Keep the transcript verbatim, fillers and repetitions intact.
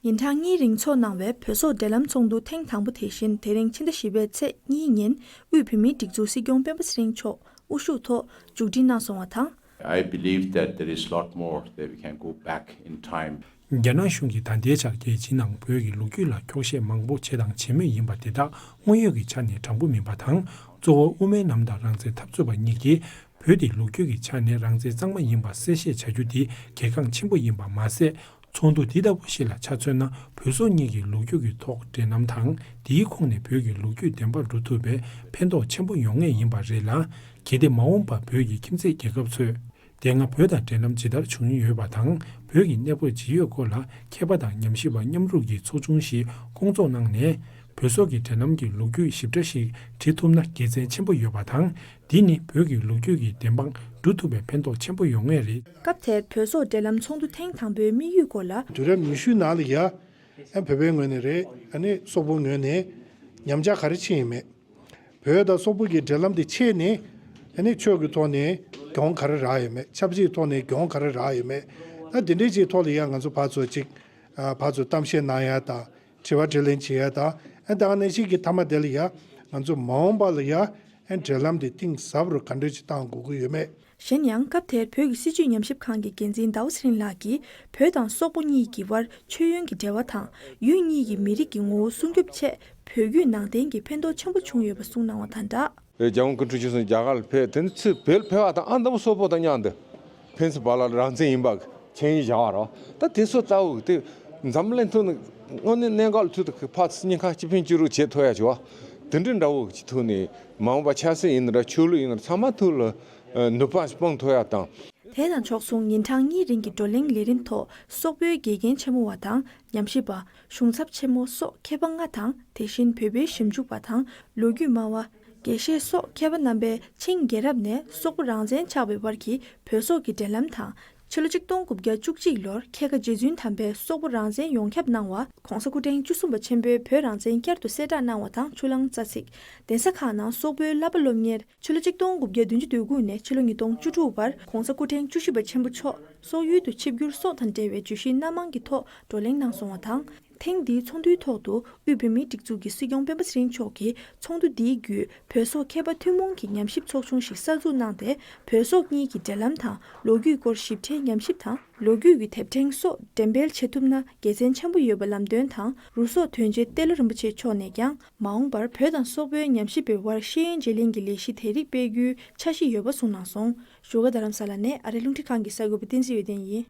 ཉིན་གྲངས་གཉིས་རིང་འཚོགས་གནང་བའི་བོད་སོག་འབྲེལ་ལམ་ཚོགས་འདུ་ཐེངས་དང་པོ་དེ་བཞིན་དེ་རིང་ཕྱི་ཟླ་བཞི་པའི་ཚེས་གཉིས་ཉིན་དབུས་བོད་མིའི་སྒྲིག་འཛུགས་སྲིད་སྐྱོང་སྤེན་པ་ཚེ་རིང་མཆོག་དབུ་བཞུགས་ཐོག་མཇུག་སྒྲིལ་གནང་སོང་བ་དང་། I believe that there is lot more that we can go back in time. རྒྱ་ནག་གཞུང་གིས་ད་ལྟའི་ཆར་རྒྱལ་སྤྱིའི་ནང་བོད་ཀྱི་ལོ་རྒྱུས་ལ་འཁྱོག་བཤད་མང་པོ་བྱས་དང་བྱེད་མུས་ཡིན་པ་དེ་དག་དངོས་ཡོད་ཀྱི་ཆ་ནས་དྲང་པོ་མིན་པ་དང་། གཙོ་བོ་དབུ་མའི་ལམ་དང་རང་བཙན་འཐབ་རྩོད་པ་གཉིས་ཀྱིས་བོད་དེ་ལོ་རྒྱུས་ཀྱི་ཆ་ནས་རང་བཙན་གཙང་མ་ཡིན་པ་གསལ་བཤད་བྱ་རྒྱུ་དེ་གལ་འགངས་ཆེན་པོ་ཡིན་པ་མ་ཟད། ཚོགས་འདུ་འདི་ལྟ་བུ་ཞིག་ལ་ཆ་མཚོན་ན། བོད་སོག་གཉིས་ཀྱི་ལོ་རྒྱུས་ཀྱི་ཐོག་འབྲེལ་ལམ་དང་། དེའི་ཁོངས་ནས་བོད་ཀྱི་ལོ་རྒྱུས་བདེན་པ་འགྲོ་ཐུབ་པའི་ཕན་ཐོགས་ཆེན་པོ་ཡོང་ངེས་ཡིན་པ་རེད་ལ། གལ་ཏེ་མ་འོངས་པར་བོད་ཀྱི་ཁྱིམ་མཚེས་རྒྱལ་ཁབ་ཚོས་དེ་སྔ་བོད་དང་འབྲེལ་ལམ་ཇི་ལྟར་བྱུང་ཡོད་པ་དང་། བོད་ཀྱི་གནས་བབ་ཇི་ཡོད་སྐོར་ལ་མཁས་པ་དང་ཉམས་ཞིབ་པ་མཉམ་རུབ་ཀྱིས་ཚོགས་ཆུང་ཞིག་བསྐོང་ཚོགས་གནང་ནས། བོད་སོག་གི་འབྲེལ་ལམ་གྱི་ལོ་རྒྱུས་ཞིབ་ཕྲ་ཞིག་བྲི་ཐུབ་ན་དགེ་མཚན་ཆེན་པོ་ཡོད་པ་དང་། འདི་ནི་བོད་ཀྱི་ལོ་རྒྱུས་ཀྱི་བདེན་དཔང་སྒྲུབ་ཐུབ་པའི་ཕན་ཐོགས་ཆེན་པོ་ཡོང་ངེས་རེད། སྐབས་དེར་བོད་སོག་འབྲེལ་ལམ་ཚོགས་འདུ་ཐེངས་དང་པོའི་དམིགས་ཡུལ་སྐོར་ལ། དུས་རབས་ཉི་ཤུའི་ནང་ལ་ཡ། ཨ་བོད་པའི་ངོས་ནས་རེད། ཨ་ནི་སོག་པོའི་ངོས་ནས་ཉམས་ཆག་ག་རེ་ཕྱིན་ཡོད་མེད། བོད་དང་སོག་པོ་གི་འབྲེལ་ལམ་དེ་ཆད་ནས། ཨ་ནི་ཆོས་ཀྱི་ཐོག་ནས་གྱོང་ག་རེ་རག་ཡོད་མེད། ཆབ་སྲིད་ཐོག་ནས་གྱོང་ག་རེ་རག་ཡོད་མེད། ད་དེ་འདྲའི་ཅིག་ཐོག་ལ་ཡ་ང་ཚོ་ཕར་ཚུར་ཅིག་ཨ་ཕར་ཚུར་གཏམ་བཤད་གནང་ཡ་དང་། དྲི་བ་དྲིས་ལན་བྱེད་ཡ་དང་། ཨ་ད་ག་ནང་བཞིན་གྱི་མཐའ་མ་དེ་ལ་ཡ་ང་ཚོ་མ་འོངས་པ་ལ་ཡ། ཨ་འབྲེལ་ལམ་དེ་གཏིང་ཟབ་རུ་ག་འདྲ་ཅིག་གཏང་དགོས་ཀྱི་ཡོད་མེད། གཞན་ཡང་སྐབས་དེར་བོད་ཀྱི་སྲིད་བྱུས་ཉམས་ཞིབ་ཁང་གི་འགན་འཛིན་ཟླ་བ་ཚེ་རིང་ལགས་ཀྱིས་བོད་དང་སོག་པོ་གཉིས་ཀྱི་དབར་མཆོད་ཡོན་གྱི་འབྲེལ་བ་དང་ཡུལ་གཉིས་ཀྱི་མི་རིགས་ཀྱི་ངོ་བོ་སྲུང་སྐྱོབ་ཆེད་བོད་བརྒྱུད་ནང་བསྟན་གྱི་ཕན་ཐོགས་ཆེན་པོ་བྱུང་ཡོད་པ་གསུངས་གནང་བ་དང་སྦྲགས། རྒྱལ་དབང་སྐུ་ཕྲེང་བཅུ་གསུམ་རྒྱ་གར་ལ་ཕེབས། དེ་ནས་ཚུར་བོད་ལ་ཕེབས་པ་དང་ཨ་འདམ་སོག་པོ་དང་མཉམ་དུ་ཕན་ཚུན་བར་ལ་རང་བཙན་ཡིན་པ་མཁྱེན་ཡིན་བཞག་པ་རེད། ད་དེ་ཚོ་ལྟ་བུ་དེ་འཛམ་གླིང་ཐོག་ནས་དངོས་གནས་གནད་འགག་ལ་ཐུག་ཏུ་ཕར་ཚུར་གཉིས་ཀ་སྤྱི་ཕན་སྤྱི་རོགས་བྱེད་ཐུབ་ཡ་བྱུང་བ་དེ་འདྲའི་འདྲ་བོ་ཅིག་ཐུག་ནས་མ་འོངས་པ་ཆབ་སྲིད་ཡིན་ན་འདྲ་ཆོས་ལུགས་ཡིན་ན་འདྲ་ཚང་མ་ཐུག་ལ་ནུས་པ་སྤུངས་ཐུབ་ཡ་དང་། དེ་དང་ཕྱོགས་མཚུངས་ཉིན་གྲངས་གཉིས་རིང་གི་བགྲོ་གླེང་ལས་རིམ་ཐོག་སོག་པོའི་དགེ་རྒན་ཆེན་མོ་བ་དང་ཉམས་ཞིབ་པ། གཞུང་ཚབ་ཆེན་མོ་སོགས་མཁས་པ་ལྔ་དང་། དེ་བཞིན་བོད་པའི་ཞིབ་འཇུག་པ་དང་ལོ་རྒྱུས་སྨྲ་བ། དགེ་བཤེས་སོགས་མཁས་པ་རྣམ་པས་ཆིང་རྒྱལ་རབས་ནས་སོག་པོ་རང་བཙན་ཆགས་པའི་བར་གྱི་བོད་སོག་གི་འབྲེལ་ལམ་དང་། ཕྱི་ལོ་ཆིག་སྟོང་དགུ་བརྒྱ་བཅུ་གཅིག་ལོར་ཁལ་ཁ་རྗེ་བཙུན་དམ་པས་སོག་པོ་རང་བཙན་ཡོངས་ཁྱབ་གནང་བ། ྋགོང་ས་སྐུ་ཕྲེང་བཅུ་གསུམ་པ་ཆེན་པོས་བོད་རང་བཙན་བསྐྱར་དུ་གསལ་བསྒྲགས་གནང་བ་དང་ཆུ་གླང་རྩ་ཚིག་གདན་ས་ཁག་ནང་སོག་པོའི་བསླབ་པ་སློབ་གཉེར། ཕྱི་ལོ་ཆིག་སྟོང་དགུ་བརྒྱ་བདུན་ཅུ་དོན་དགུ་ནས་ཕྱི་ལོ་ཉིས་སྟོང་བཅུ་དྲུག་བར་ྋགོང་ས་སྐུ་ཕྲེང་བཅུ་བཞི་པ་ཆེན་པོ་མཆོག་སོག་ཡུལ་དུ་ཆིབས་བསྒྱུར་སོགས་དང་འབྲེལ་བའི་བརྗོད་གཞིའི་སྣ་མང་གི་ཐོག་བགྲོ་གླེང་གནང་སོང་བ་དང་། ཐེངས་འདིའི་ཚོགས་འདུའི་ཐོག་ཏུ་དབུས་བོད་མིའི་སྒྲིག་འཛུགས་ཀྱི་སྲིད་སྐྱོང་སྤེན་པ་ཚེ་རིང་མཆོག་གིས་ཚོགས་འདུ་འདིའི་བརྒྱུད་བོད་སོག་མཁས་པ་ཐུན་མོང་གི་ཉམས་ཞིབ་ཚོགས་ཆུང་ཞིག་གསར་འཛུགས་གནང་སྟེ། བོད་སོག་གཉིས་ཀྱི་འབྲེལ་ལམ་དང་ལོ་རྒྱུས་སྐོར་ཞིབ་ཕྲའི་ཉམས་ཞིབ་དང་། ལོ་རྒྱུས་ཀྱི་དེབ་ཕྲེང་སོགས་འགྲེམས་སྤེལ་བྱེད་ཐུབ་ན་དགེ་མཚན་ཆེན་པོ་ཡོད་པ་ལམ་སྟོན་དང་། རུ་སོག་དོན་གཅོད་ཏེ་ལོ་རིན་པོ་ཆེ་མཆོག་ནས་ཀྱང་མ་འོངས་པར་བོད་དང་སོག་པོའི་ཉམས་ཞིབ་པའི་དབར་ཤེས་ཡོན་བརྗེ་ལེན་གྱི་ལས་གཞི་དེ་རིགས་སྤེལ་རྒྱུའི་འཆར་གཞི་ཡོད་པ་གསུངས་གནང་སོང་། བཞུགས་སྒར་རྡ་རམ་ས་ལ་ནས་ཨ་རིའི་རླུང་འཕྲིན་ཁང་གི་གསར་འགོད་པ་བསྟན་འཛིན་འོད་ལྡན་ཡིན།